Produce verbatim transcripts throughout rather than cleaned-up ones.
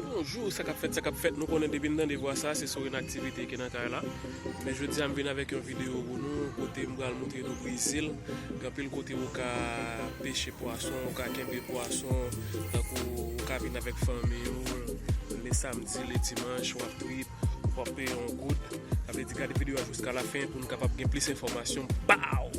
Bonjou, sa k ap fèt, sa k ap fèt. Nou konnen depi n tande vwa sa, se sou inaktivite ki nan kay la. Men jodi a m vin avèk yon videyo pou nou, kote m pral montre nou Brezil. Gen anpil kote ou ka peche pwason, ou ka kenbe pwason, tankou ou ka vin avèk fanmi ou, le samdi, le dimanch, w ap trip, w ap peye yon goud. Sa vle di gade videyo a jiska la fen pou nou kapab gen plis enfòmasyon. Pow!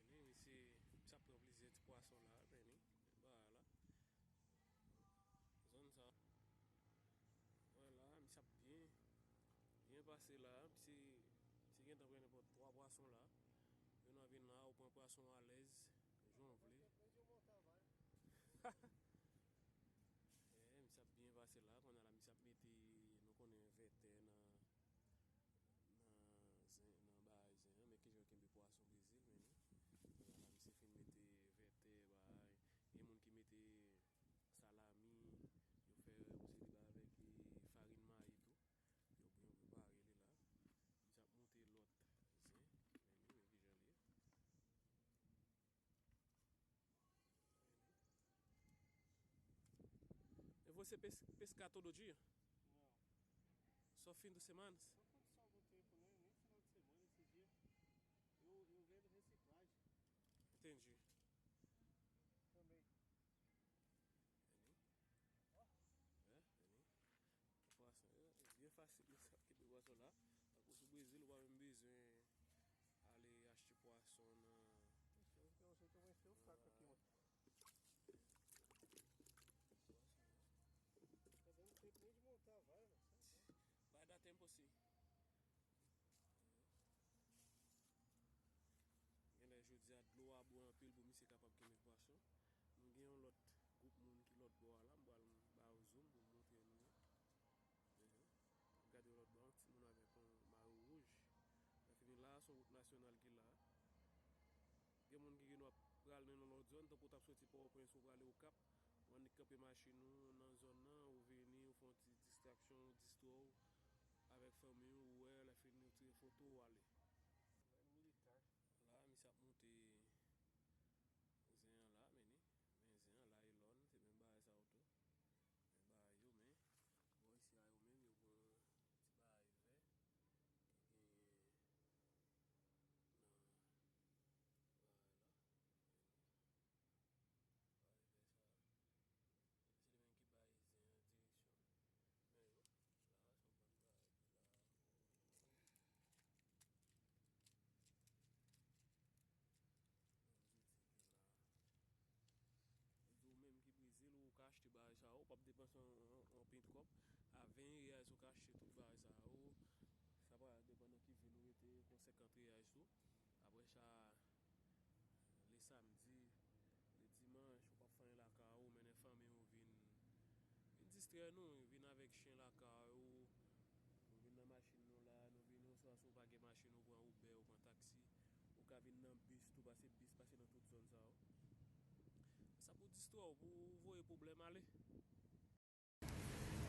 Meni, misye, misye ap pran plizyè ti pwason la, meni, bagay la. Zòn sa. Wè la, misye ap byen, byen pase la. Misye, misye gentan pran nenpòt twa pwason la. Youn ap vin la, ou pran pwason alèz, jan w vle. Eh, misye ap byen pase la. Kounye a la, misye ap mete, nou konnen, vètè nan, nan zen, nan bagay zen an, men kijan yo kenbe pwason Brezil, men wi. Kounye a la, misye fin mete vètè, bagay. Gen moun ki mete salami, yo fè yon seri bagay avèk, eh, farin mayi tou. Yo, yo prepare li la. Misye ap monte lòt zen, men wi, men kijan li ye. E você pes-, pesca todo dia? Não. Só fim de semana? Só quando só algum tempo, né? Nem final de semana, esses dias. Eu, eu vendo reciclagem. Entendi. Também. Ó. É, veni. Pwason, é, é byen fasil, misye ap kenbe pwason la. Tankou sou Brezil, ou pa menm bezwen ale achte pwason nan, pou misye kapab kenbe pwason. Nou gen yon lòt gwoup moun ki lòt bò a la, m pral ba yo zoom pou m montre nou yo. Gade yo lòt bò, yon timoun avèk yon mayo wouj. Lè fini la, se yon wout nasyonal ki la. Gen moun ki gen dwa pral nan yon lòt zòn, tankou w t ap soti Pòtoprens ou prale Okap, ou annik kanpe machin ou nan zòn nan, ou vini, ou fè yon ti distraksyon, ou distrè w avèk fanmi w, ou wè, lè fini ou tire foto, ou ale. La, misye ap monte zen an la, men ni, men zen an, laylòn, se menm bagay sa yo tou. Men bagay yo, men bò isi a yo menm, yo gen yon ti bagay vè ki genyen nan bagay la. Bagay vè sa a. Se li menm ki bay zen an direksyon. Men yo, la, se yon bann bagay ki la. Ou menm ki Brezil, ou ka achte bagay sa yo, ou p ap depanse yon, yon, yon pint kòb. A ven reyal, ou ka achte tout bagay sa yo. Sa va depann nan ki vil ou rete, gon senkant reyal tou. Apre sa, le samdi, le dimanch, ou p ap fè anyen lakay ou, mennen fanmi ou vin, vin distrè nou, vin avèk chen lakay ou, nou vin nan machin nou la, nou vin oswa si w pa gen machin, ou pran Uber, ou pran taksi, ou ka vin nan bis tou, pase bis pase nan tout zòn sa yo. Sa pou distrè w, pou voye pwoblèm ale.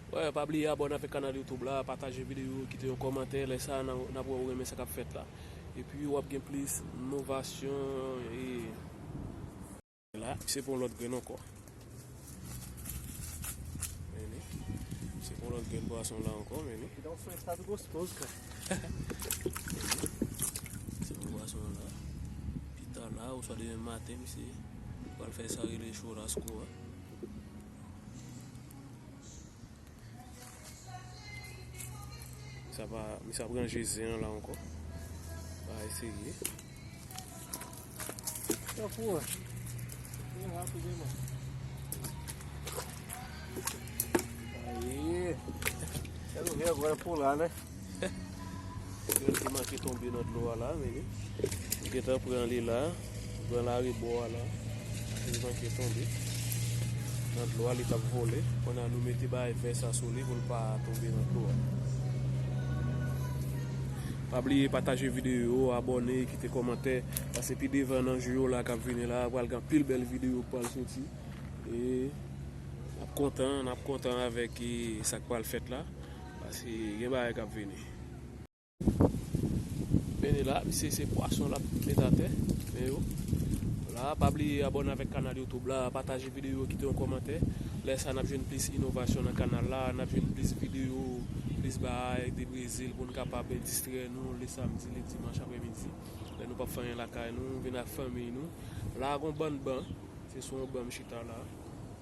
Wè, pa bliye abòne avèk kanal YouTube la, pataje videyo, kite yon kòmantè, lè sa a n ap wè ou renmen sa k ap fèt la. Epi w ap gen plis novasyon e la, se pou yon lòt grenn ankò. Men ni, se pou yon lòt grenn pwason la ankò, men ni. Então, o som está gostoso, cara. Se pou pwason la. Pita la, oswa demen maten, misye pral fè sa rele churrasco a. Sa pa, misye ap ranje zen an la ankò. Bagay serye. Tanpou, hein. Bem rápido, hein, mano? Aí. Quero ver agora pular, né? Yo ki manke tonbe nan dlo a la, men li gentan pran li la, pran larebò a la. Li manke tonbe nan dlo a, li t ap vole. Kounye a nou mete bagay vè sa sou li pou l pa tonbe nan dlo a. Pa bliye pataje videyo, abòne, kite kòmantè, paske pi devan nan jou yo la k ap vini la, pral gen anpil bèl videyo k pral soti. E n ap kontan, n ap kontan avèk, e, sa k pral fèt la, paske gen bagay k ap vini. Men li la, misye se pwason l ap met atè, men yo. La, pa bliye abòne avèk kanal YouTube la, pataje videyo, kite yon kòmantè. Lè sa, n ap jwenn plis inovasyon nan kanal la, n ap jwenn plis videyo, plis bagay de Brezil pou n kapab distrè nou le samdi, le dimanch aprèmidi. Lè nou p ap fè anyen lakay nou, vin ak fanmi nou. La, gon bann ban. Se sou yon ban m chita la.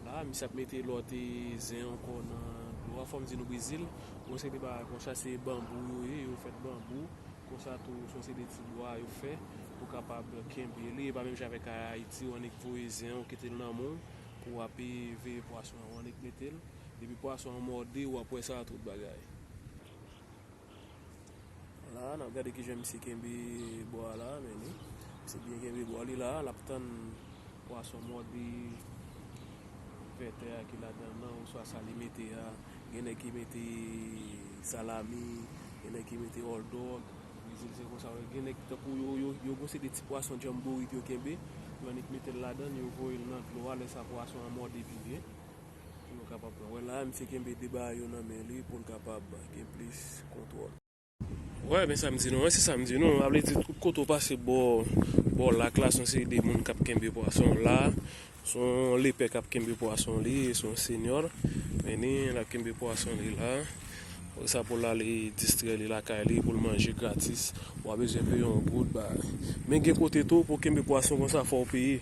La, misye ap mete lòt, e, zen ankò nan dlo a. Fò m di nou Brezil, yon seri de bagay konsa, se banbou yo ye, yo fèt banbou. Konsa tou, se yon seri de ti bwa yo fè pou kapab kenbe li. E pa menm jan avèk Ayiti, ou annik voye zen an, ou kite l nan men w, pou w ap, e, veye pwason an, ou annik mete l. Depi pwason an mòde, w ap wè sa tout bagay. La, n ap gade kijan misye kenbe bwa la, men li. Misye byen kenbe bwa li la, l ap tann pwason mòde vètè a ki ladan l nan, oswa sa li mete a. Gen nèg ki mete salami, gen nèg ki mete hot dog. Brezil se konsa, gen nèg tankou yo, yo, yo gon seri de ti pwason janborit yo kenbe, yo annik mete l ladan l, yo voye l nan dlo a, lè sa pwason an mòde pi byen. Pou yo kapab pran. Wè la, misye kenbe de bagay yo nan men li pou l kapab gen plis kontwòl. Wè, men sa m di nou, wè, se sa m di nou. A vle di, tout kote w pase bò, bò lak la, se yon seri de moun k ap kenbe pwason la. Se yon lepè k ap kenbe pwason li, se yon senyò. Men li, l ap kenbe pwason li la. Sa pou l ale distrè li lakay li, pou l manje gratis. Ou pa bezwen peye yon goud, bagay. Men gen kote tou, pou w kenbe pwason konsa, fò w peye.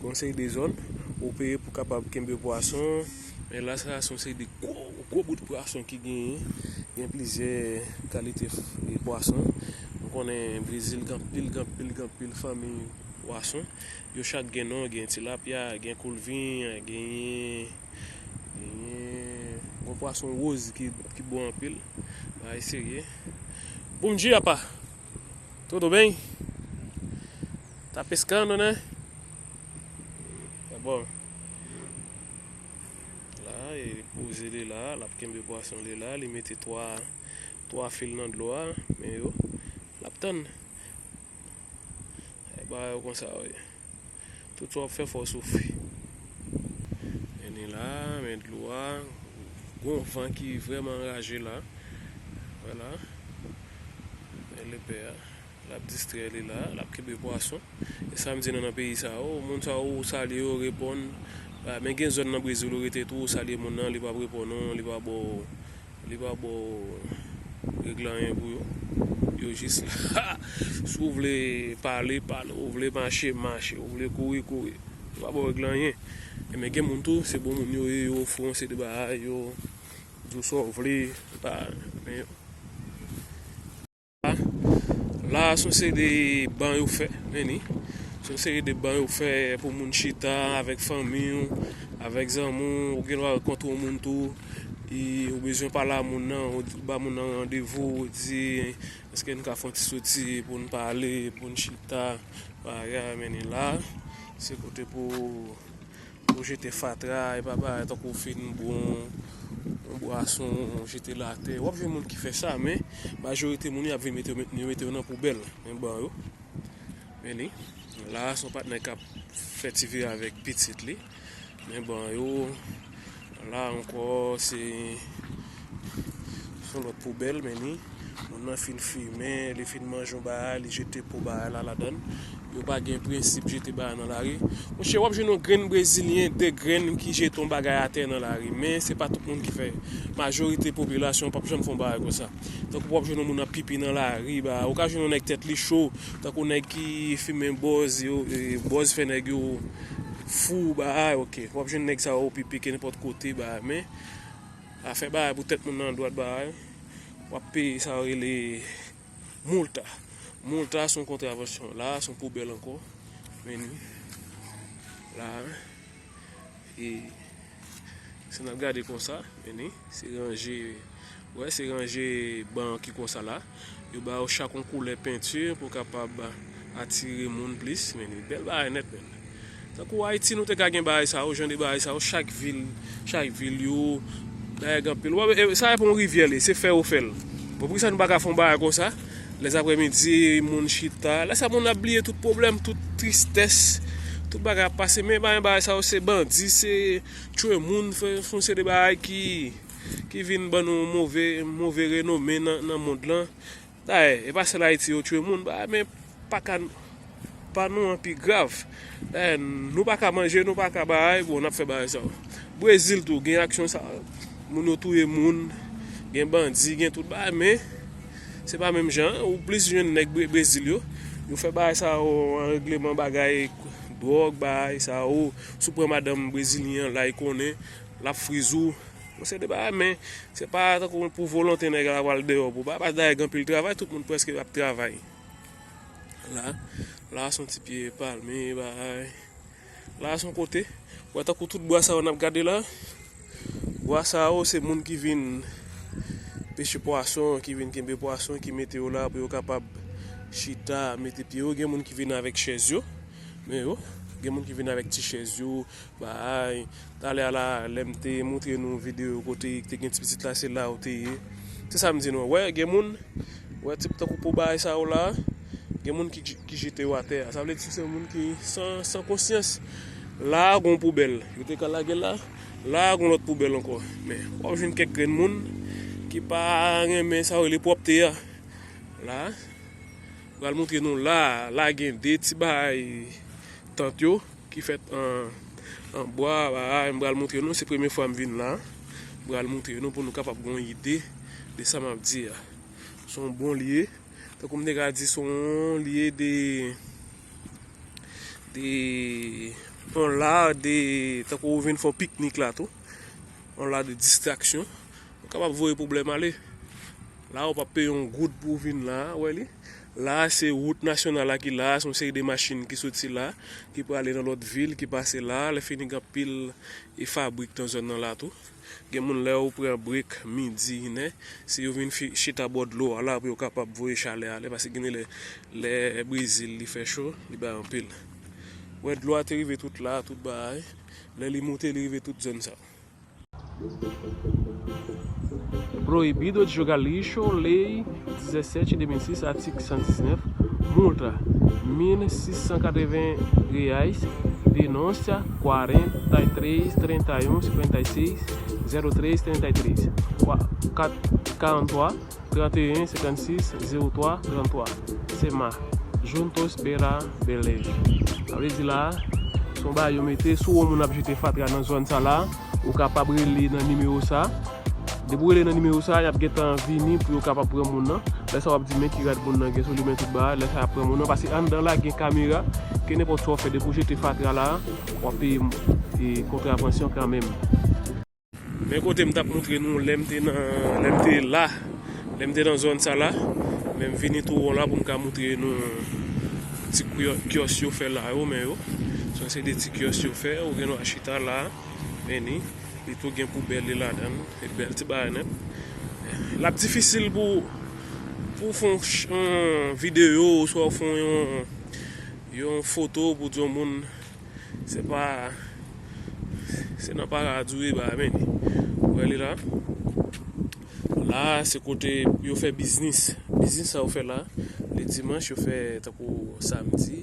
Gon seri de zòn, ou peye pou kapab kenbe pwason. Men la, sa, se yon seri de gwo, gwo bout pwason ki genyen. Gen plizyè kalite f-, e, pwason. Nou konnen Brezil gen anpil, gen anpil, gen anpil fanmi pwason. Yo chak gen non, gen tilapya, gen koulvin, genyen, genyen gon pwason woz ki, ki bon anpil. Bagay serye. Bom dia, pá. Tudo bem? Tá pescando, né? Bon. La, e li poze li la, l ap kenbe pwason li la, li mete twa, twa fil nan dlo a, men yo, l ap tann. E bagay yo konsa, wi. Tout sa w ap fè, fò w soufri. Men li la, men dlo a, gon van ki vrèman anraje la. Vwala. Men lepè a. L ap distrè li la, l ap kenbe pwason. E sa m di nou nan peyi sa yo, moun sa yo ou salye yo reponn. Ah, men gen zòn nan Brezil ou rete tou, ou salye moun nan, li p ap reponn ou, li p ap ba w, li p ap ba w regle anyen pou yo. Yo jis la. Si w vle pale, pale, ou vle mache, mache, ou vle kouri, kouri. Yo p ap ba w regle anyen. E men gen moun tou, se bon moun yo ye, yo ofri w yon seri de bagay, yo di w sa w vle, pa, men La, se yon seri de ban yo fè, men ni. Se yon seri de ban yo fè pou moun chita avèk fanmi w, avèk zanmi w, ou gen dwa rankontre yon moun tou, e ou bezwen pale a moun nan, ou di, ba moun nan randevou, ou di, èske n ka fè yon ti soti pou n pale, pou n chita, bagay, men ni la, se kote pou Ou jete fatra, e pa bagay tankou w fin bwè yon, yon bwason, ou jete l atè. W ap jwenn moun ki fè sa, men majorite moun yo ap vin mete, yo mete yo nan poubèl, men ban yo. Men li, la, se yon patnè k ap fè ti vire avèk pitit li. Men ban yo, la ankò, se, se yon lòt poubèl, men li, moun nan fin fimen, li fin manje yon bagay, li jete po bagay la ladan l. Yo pa gen prensip jete bagay nan lari. Monchè, w ap jwenn yon grenn Brezilyen, de grenn ki jete yon bagay atè nan lari. Men se pa tout moun ki fè. Majorite popilasyon p ap janm fè yon bagay konsa. Tankou w ap jwenn yon moun ap pipi nan lari, ba, ou ka jwenn yon nèg tèt li cho, tankou nèg ki fimen bòz, yo, e, bòz fè nèg yo fou, ba, oke. W ap jwenn nèg sa yo pipi ke nenpòt kote, ba, men afè bagay pou tèt moun nan dwat, ba, w ap peye sa yo rele Multa. Multa se yon kontravansyon. La, se yon poubèl ankò. Men ni. La. E si n ap gade konsa, men ni. Se ranje. Wè, se ranje ban ki konsa la. Yo ba yo chak yon koulè penti pou kapab atire moun plis. Men ni. Bèl bagay nèt, men. Tankou Ayiti, nou te ka gen bagay sa yo, jan de bagay sa yo, chak vil, chak vil yo, dayè gen anpil. Wè, e, sa e pa yon rivyè li, se fè yo fè l. Bon, poukisa nou pa ka fè yon bagay konsa? Lèzaprèmidi, moun chita. Lè sa moun ap bliye tout pwoblèm, tout tristès, tout bagay ap pase. Men pa gen bagay sa yo, se bandi, se tchwe moun, fè, fè yon seri de bagay ki, ki vin ban nou move, move renome nan, nan mond lan. Dayè, e pa sèl Ayiti yo tchwe moun, ba, men pa ka, pa nou an pi grav. Dayè, nou pa ka manje, nou pa ka bay, bon, n ap fè bagay sa yo. Brezil tou, gen aksyon sa, moun yo touye moun, gen bandi, gen tout bagay, men se pa menm jan, ou plis jwenn nèg Bre-, Brezil yo, yo fè bagay sa yo an regleman bagay, dwòg, bagay sa yo, si w pran madanm brezilyen an, la, li konnen, l ap friz ou, Bon, se de bagay, men se pa tankou pou volonte nèg la pral deyò pou ba, pa dayè gen anpil travay, tout moun prèske ap travay. La, la se yon ti pye palmye, bagay. La se yon kote. Wè tankou tout bwa sa yo n ap gade la. Bwa sa yo se moun ki vin peche pwason, ki vin kenbe pwason, ki mete yo la pou yo kapab chita, mete pye yo. Gen moun ki vin avèk chèz yo. Men yo, gen moun ki vin avèk ti chèz yo, Bay, talè a la, lè m te montre nou videyo kote te gen ti pitit la, se la ou te ye. Se sa m di nou, wè, gen moun, wè, tip tankou po bagay sa yo la, gen moun ki, ki jete yo atè a. Sa vle di se moun ki san, san konsyans. La a gon poubèl, yo te ka lage l la, la a gon lòt poubèl ankò. Men, w ap jwenn kèk grenn moun ki pa renmen sa yo rele pwòpte a. La, m pral montre nou la, la gen de ti bagay tant yo. ki fèt an, an bwa, bagay, m pral montre nou, se premye fwa m vin la. M pral montre nou pou nou kapab gen yon ide de sa m ap di a. Se yon bon lye, tankou m te ka di, se yon lye de, de, yon la de, tankou ou vin fè yon piknik la tou, yon la de distraksyon. Ou kapab voye pwoblèm ale. La, ou p ap peye yon goud pou w vin la, wè li. La, se wout nasyonal la ki la, se yon seri de machin ki soti la, ki prale nan lòt vil, ki pase la. Lè fini, gen anpil e fabrik nan zòn nan la tou. Gen moun, lè ou pran brek midi, inè, se yo vin fi-, chita bò dlo a la pou yo kapab voye chalè a ale, paske gen lè, lè Brezil li fè cho, li bay anpil. Wè, dlo a te rive tout la, tout bagay. Lè li moute, li rive tout zòn sa. Proibido de jogar lixo, Lei dezessete de mil e seis, artigo cento e dezenove, multa mil seiscentos e noventa reais, denúncia quarenta e três, trinta e um, cinquenta e seis, zero três, trinta e três, qua-, quat-, quarante-trois, trente et un, cinquante-six, zéro trois, trente-trois. Sema, Juntos pela Beleza. Sa vle di la, se yon bagay yo mete, si w wè yon moun ap jete fatra nan zòn sa la, ou kapab rele nan nimewo sa. Depi w rele nan nimewo sa, y ap gentan vini pou yo kapab pran moun nan. Lè sa w ap di men ki rad moun nan gen sou li, men tout bagay. Lè sa y ap pran moun nan, paske anndan la gen kamera, ke nenpòt sa w fè, depi w jete fatra la, w ap peye, e, kontravansyon kanmenm. Men kote m t ap moutre nou lè m te nan, lè m te la, lè m te nan zòn sa la, men m vini tou won la pou m ka moutre nou ti kyo-, kyòs yo fè la yo, men yo. Se yon seri de ti kyòs yo fè, ou gen dwa chita la, men ni, li tou gen poubèl li ladan l, e bèl ti bagay nèt. L ap difisil pou, pou w fè yon ch-, yon videyo, oswa w fè yon, yon foto pou di yon moun, Se pa, se nan paradi w ye, ba, men, ou wè li la. La, se kote yo fè biznis. Biznis sa yo fè la, le dimanch, yo fè tankou samdi,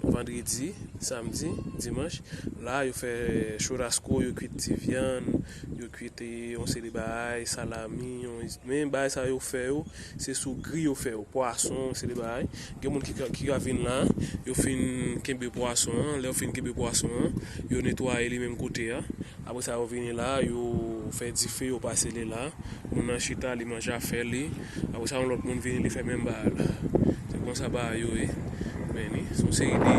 vandredi, samdi, dimanch. La, yo fè churrasco, yo kwit ti vyann, yo kwit, eh, yon seri bagay, salami, yon, men bagay sa yo fè yo, se sou gri yo fè yo, pwason, se de bagay. Gen moun ki ka, ki ka vin la, yo fin kenbe pwason an, lè yo fin kenbe pwason an, yo netwaye li menm kote a. Apre sa, yo vini la, yo fè dife, yo pase li la. Moun nan chita, li manje afè li. Apre sa, yon lòt moun vini, li fè menm bagay la. Se konsa bagay yo ye. Men ni, se yon seri de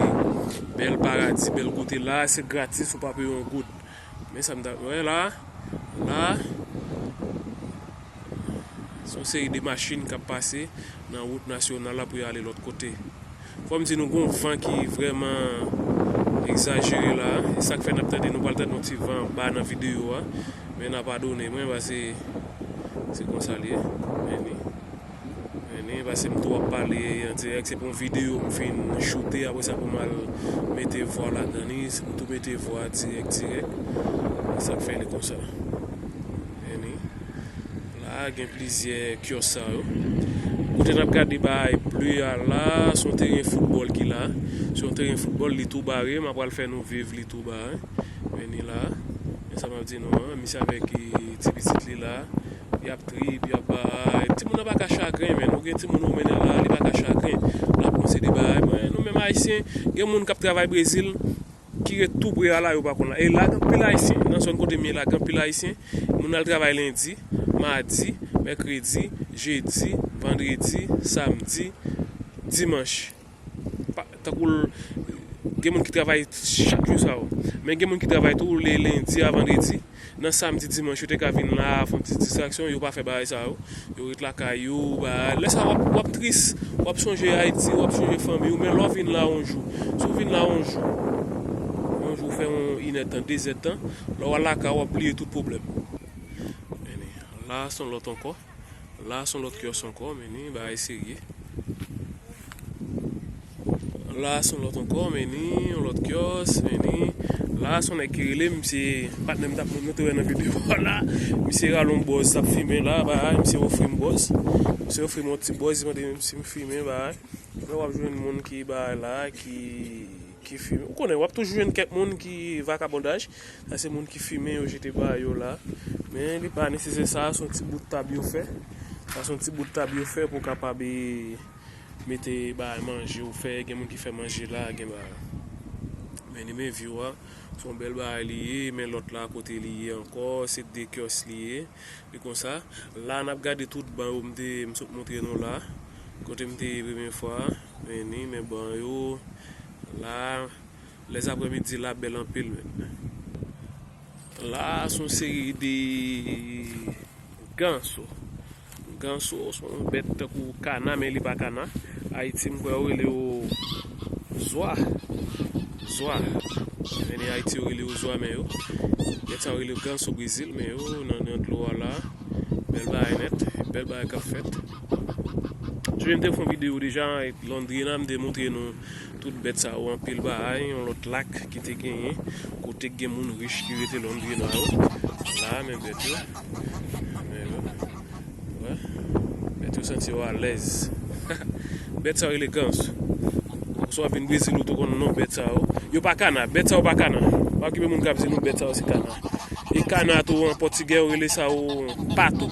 bèl paradi, bèl kote la, se gratis, ou pa peye yon goud. Men sa m ta, wè la, la, se yon seri de machin k ap pase nan wout nasyonal la pou y ale lòt kote. Fò m di nou gon van ki vrèman egzajere la. E sa k fè n ap tande, nou pral tande yon ti van ba nan videyo a. Men n a padone mwen, paske se konsa l ye. Men ni. Men ni, paske m tou ap pale an dirèk, se pou yon videyo m fin choute, apre sa pou m al mete vwa ladan li, m tou mete vwa dirèk, dirèk. Sa k fè li konsa. Men ni. La, gen plizyè kyòs sa yo. Kote n ap gade bagay ble a la, se yon teren foutbòl ki la. Se yon teren foutbòl, li tou bare, m ap pral fè nou viv li tou bare. Men ni la. Men sa m ap di nou an, misye avèk, eh, ti pitit li la. Y ap trip, y ap bay. Timoun nan pa ka chagren, men. Ou gen timoun ou mennen la, li pa ka chagren. L ap konsidere bagay. Men nou menm Ayisyen, gen moun k ap travay Brezil, ki ret tou pre a la, yo pa konn la. E la, gen anpil Ayisyen. Nan zòn kote m ye la, gen anpil Ayisyen. Moun al travay lendi, madi, mèkredi, jedi, vandredi, samdi, dimanch. Pa, tankou l, gen moun ki travay chak jou sa yo. Men gen moun ki travay tou le lendi a vandredi. Nan samdi, dimanch, yo te ka vin la, fè yon ti distraksyon, yo pa fè bagay sa yo. Yo ret lakay yo, bagay. Lè sa w ap, w ap tris, w ap sonje Ayiti, w ap sonje fanmi w, men lè w vin la yon jou, si w vin la yon jou, yon jou w fè yon inèdtan, dezèdtan, lè w al lakay w ap bliye tout pwoblèm. Men la, se yon lòt ankò. La, se yon lòt kyòs ankò, men ni bagay serye. La, se yon lòt ankò, men ni yon lòt kyòs, men ni. La, se yon nèg ki rele m, se patnè m t ap montre w nan videyo a la. Misye rale yon bòz, t ap fimen la, bagay, misye ofri m bòz. Misye ofri m yon ti bòz, li mande m si m fimen, bagay. Lè w ap jwenn moun ki bagay la, ki, ki fimen. Ou konnen, w ap toujou jwenn kèk moun ki vakabondaj. Sa se moun ki fimen, yo jete bagay yo la. Men li pa nesesè, sa se yon ti bout tab yo fè. Sa se yon ti bout tab yo fè pou kapab, e, mete bagay manje ou fè. Gen moun ki fè manje la, gen bagay. Men ni, men view a, se yon bèl bagay li ye, men lòt la kote li ye ankò, se de kyòs li ye. Li konsa. La, n ap gade tout ban yo m te, m sot montre nou la. Kote m te ye premye fwa. Men ni, men ban yo. La, lèzaprèmidi la bèl anpil, men. La, se yon seri de ganso. Ganso, se yon bèt tankou kana, men li pa kana. Ayiti, m kwè yo rele yo zwa. Zwa. Men ni Ayiti, yo rele yo zwa, men yo. Bèt sa yo rele yo ganso Brezil, men yo nan, nan dlo a la. Bèl bagay nèt, bèl bagay k ap fèt. Jodi m te fè yon videyo deja, Londrina, m te montre nou tout bèt sa yo, anpil bagay, yon lòt lak ki te genyen, kote k gen moun rich ki rete Londrina yo. La, men bèt yo. Men yo. Wè. Bèt yo santi yo alèz. Bèt sa yo rele gans. Paske w ap vin Brezil, ou tou konn non bèt sa yo. Yo pa kana, bèt sa yo pa kana. Pa okipe moun k ap di nou bèt sa yo se kana. E kana tou an pòtigè, yo rele sa yo pato.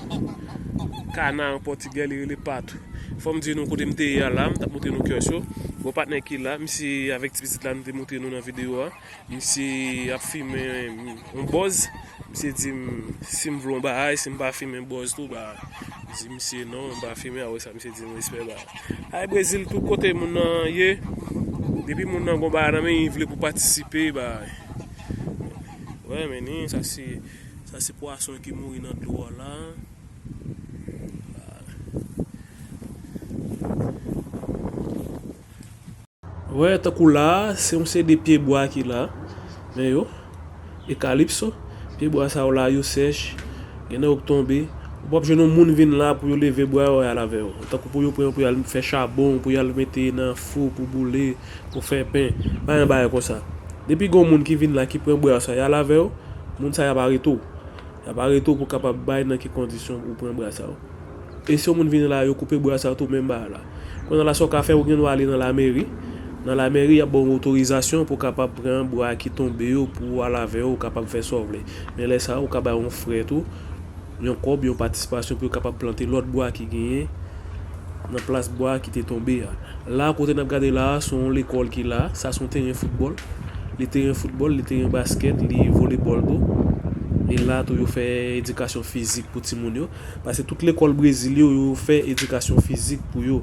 Kana an pòtigè, li rele pato. Fò m di nou kote m te ye a la, m t ap montre nou kyòs yo. Bon, patnè ki la, misye avèk ti pitit la, m te montre nou nan videyo a. Misye ap fimen yon bòz. Misye di m, si m vle yon bagay, si m pa fimen bòz tou, ba, m di misye non, m pa fimen, apre sa, misye di m respè, ba. Ay, Brezil, tout kote moun nan ye, depi moun nan gon bagay nan men, li vle pou patisipe, ba. Wè, men ni, sa se, sa se pwason ki mouri nan dlo a la. Wè, tankou la, se yon seri de pye bwa ki la. Men yo, ekalipso. Pye bwa sa yo la, yo sèch. Gen nan yo k tonbe. Ou p ap jwenn yon moun vin la pou yo leve bwa yo al avè yo. Tankou pou yo pran pou y al fè chabon, pou y al mete nan fou, pou boule, pou fè pen. Pa gen bagay konsa. Depi gen yon moun ki vin la, ki pran bwa sa, y al avè yo, moun sa y ap arete w. Y ap arete w pou kapab bay nan ki kondisyon ou pran bwa sa yo. E si yon moun vini la, yo koupe bwa sa yo tou, menm bagay la. Kounye a la, sa w ka fè, ou gen dwa ale nan lameri. Nan lameri, y ap ba w otorizasyon pou w kapab pran bwa ki tonbe yo, pou w al avè yo, ou kapab fè sa w vle. Men lè sa a, ou ka bay yon frè tou, yon kòb, yon patisipasyon pou yo kapab plante lòt bwa ki genyen nan plas bwa ki te tonbe a. La, kote n ap gade la a, se yon lekòl ki la. Sa se yon teren foutbòl. Li teren foutbòl, li teren baskèt, li volebòl tou. E la tou, yo fè edikasyon fizik pou timoun yo. Paske tout lekòl Brezil yo, yo fè edikasyon fizik pou yo.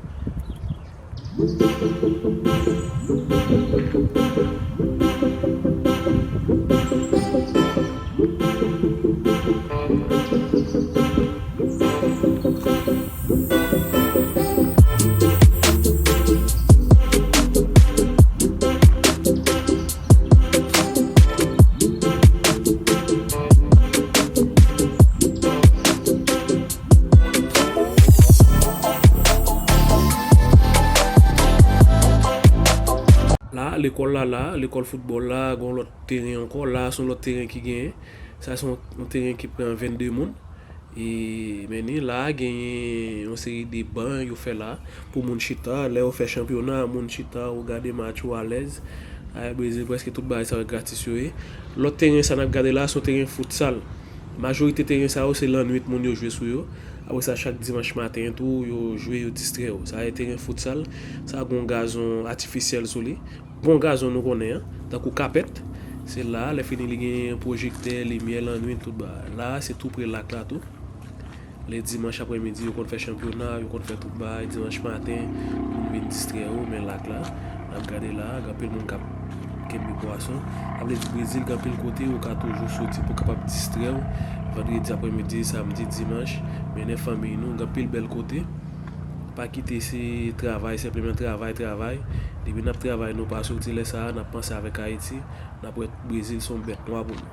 La, lekòl la, la, lekòl foutbòl la, gon lòt teren ankò. La, se yon lòt teren ki genyen. Sa se yon, yon teren ki pran vennde moun. E, men ni la, genyen yon seri de ban yo fè la pou moun chita. Lè yo fè chanpyona, moun chita, ou gade match ou alèz. Ay, Brezil, prèske tout bagay sa yo gratis yo ye. Lòt teren sa n ap gade la, se yon teren futsal. Majorite teren sa yo, se lannwit moun yo jwe sou yo. Apre sa, chak dimanch maten tou, yo jwe, yo distrè yo. Sa se teren futsal. Sa gon gazon atifisyèl sou li. Bon gazon nou konnen an, tankou kapèt. Se la, lè fini li gen pwojektè, limyè, lannwit, tout bagay. La, se tou pre lak la tou. Lè dimanch aprèmidi, yo konn fè chanpyona, yo konn fè tout bagay. Dimanch maten, moun vin distrè yo, men lak la, n ap gade la, gen anpil moun k ap kenbe pwason. Sa vle di Brezil, gen anpil kote, ou ka toujou soti pou kapab distrè w. Vandredi aprèmidi, samdi, dimanch, mennen fanmiy nou, gen anpil bèl kote. Pa kite se travay, senpleman travay, travay. Depi n ap travay, nou pa soti lè sa a, n ap panse avèk Ayiti, n ap wè Brezil se yon bèt nwa pou nou.